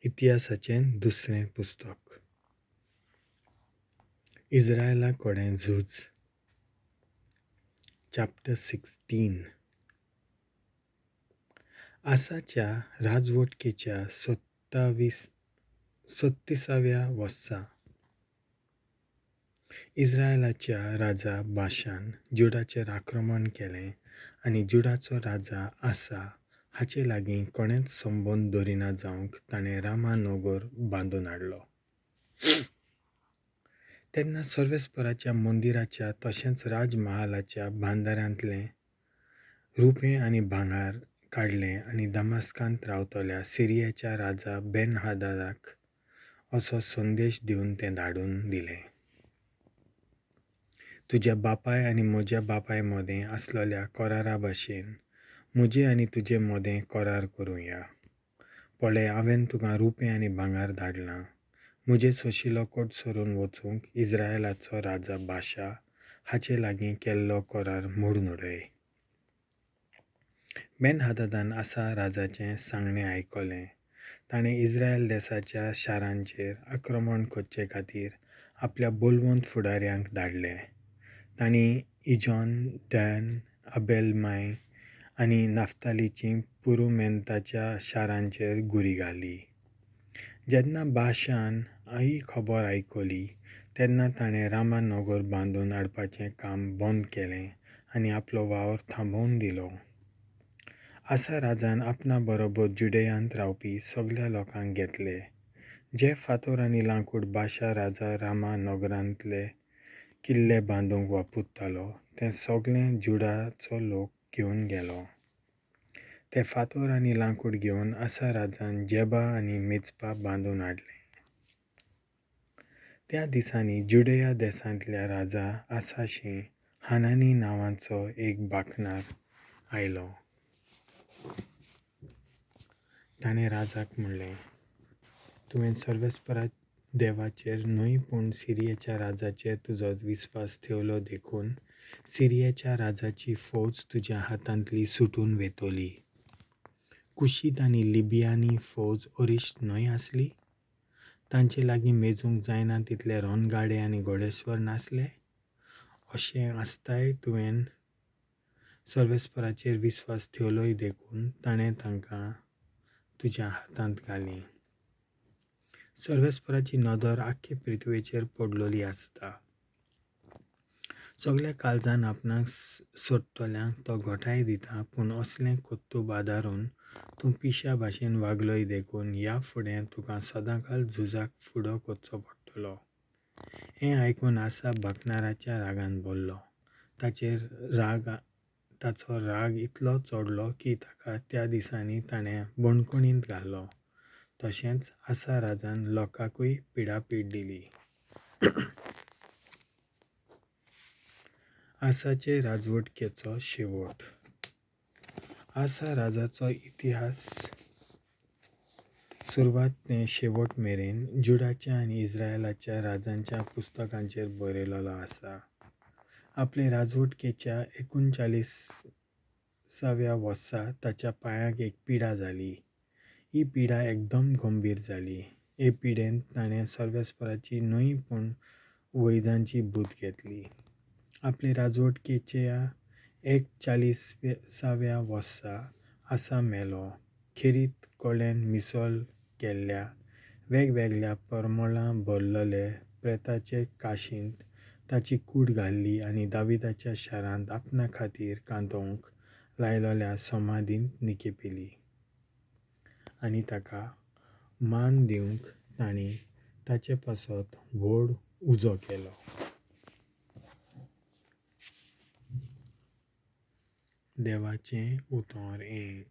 इतिहासाचें दुसरें पुस्तक. इज्रायला कडेन झूज, चॅप्टर 16. आसाच्या राजवटकेच्या 37व्या वर्सा इज्रायलाच्या राजा बाशान जुडाचेर आक्रमण केलें आनी जुडाचो राजा आसा हाचे लागीं कोणेंच संबंद दवरिना जावंक ताणें रामा नगर बांदून हाडलो. तेन्ना सर्वेस्पराच्या मंदिराच्या तशेंच राजमहालाच्या भांडारांतलें रुपें आनी भांगर काडलें आनी दमास्कांत रावतल्या सिरियाच्या राजा बेन हादादाक असो संदेश दिवन तें धाडून दिलें, तुज्या बापाय आनी म्हज्या बापाय मदें आसलेल्या करारा भाशेन म्हजे आनी तुजे मदें करार करुया. पळय, हांवें तुका रुपें आनी भांगर धाडलां. म्हजे सोशिलो कोट सरून वचूंक इज्रायलाचो राजा बाशा हाचे लागीं केल्लो करार मोडून उडय. बेन हादादान आसा राजाचें सांगणें आयकलें. ताणें इज्रायल देसाच्या शारांचेर आक्रमण करचे खातीर आपल्या बलवंत फुडाऱ्यांक धाडले. तांणी इजॉन, डॅन, अबेलमाय आनी नाफ्तालीची पुरुमेंताच्या शारांचेर घुरी घाली. जेन्ना बाशान ही खबर आयकली तेन्ना ताणें रामा नगर बांदून हाडपाचें काम बंद केलें आनी आपलो वावर थांबोवन दिलो. आसा राजान आपणा बरोबर जुडेयांत रावपी सगल्या लोकांक घेतले. जे फातर आनी लांकूड बाशा राजा रामा नगरांतले किल्ले बांदूंक वापरतालो तें सगळें जुडाचो लोक घेवन गेलो. ते फातर आनी लांकूड घेवन आसा राजान जेबा आनी मिचपा बांदून हाडलें. त्या दिसांनी जुडेया देसांतल्या राजा आसाशी हानानी नांवाचो एक बाकनार आयलो. ताणें राजाक म्हणलें, तुवें सर्वेस्परा देवाचेर न्हय पूण सिरियेच्या राजाचेर तुजो विस्वास ठेवलो देखून सिरियेच्या राजाची फौज तुज्या हातांतली सुटून वेतली. कुशीत आनी लिबियांनी फौज अरिश्ट न्हय आसली? तांचे लागीं मेजूंक जायना तितले रणगाडे आनी घोडेस्वर नासले? अशें आसताय तुवें सर्वेस्पराचेर विस्वास ठेवलोय देखून ताणें तांकां तुज्या हातांत घालीं. सर्वेस्पराची नदर आख्खे पृथ्वेचेर पडलेली आसता. सगल्या काळजान आपणाक सोडटल्यांक तो घटाय दिता, पूण असलें कर्तुब आदारून तूं पिश्या भाशेन वागलोय देखून ह्या फुडें तुका सदांकाल झुजाक फुडो करचो पडटलो. हें आयकून आसा बाकनाराच्या रागान भरलो. ताचो राग इतलो चडलो की ताका त्या दिसांनी ताणें बणखणींत घालो. तशेंच आसा राजान लोकांकूय पिडापीड दिली. आसाचे राजवटकेचो शेवट. आसा राजाचो इतिहास सुरवात ते शेवट मेरेन जुडाच्या आनी इज्रायलाच्या राजांच्या पुस्तकांचेर बरयलेलो आसा. आपले राजवटकेच्या 39व्या वर्सा ताच्या पांयाक एक पिडा जाली. ही पिडा एकदम गंभीर जाली. हे पिडेंत ताणें सर्वेस्पराची न्हय पूण वैजांची बूद घेतली. आपले राजवटकेच्या 41व्या वर्सा आसा मेलो. खेरीत कडेन मिसळ केल्ल्या वेगवेगळ्या परमळां भरलेले प्रेताचे काशींत ताची कूड घाल्ली आनी दाविदाच्या शारांत आपणा खातीर कांतोवंक लायलेल्या समाधींत निकेपिली आनी ताका मान दिवंक तांणी ताचे पासत व्हड उजो केलो. देवाचें उतर हें.